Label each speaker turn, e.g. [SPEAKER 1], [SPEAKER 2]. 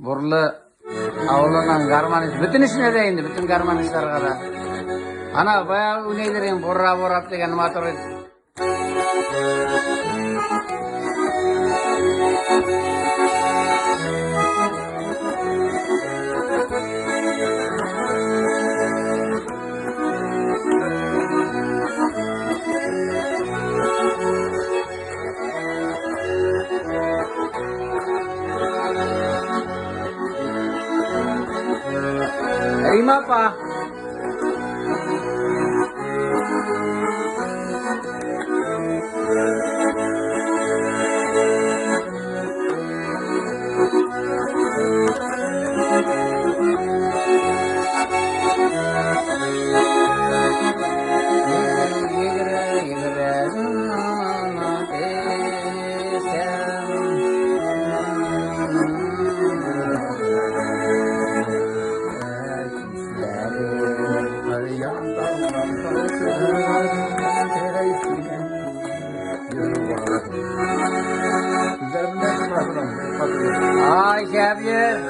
[SPEAKER 1] Бурлы авылының гармонист, бөтен эшенә дә инде, бөтен гармонистларга да. Ана бая уйныйдыр инде, бурра бурап дигән матур итеп. Рима апа. Ay Şevyer.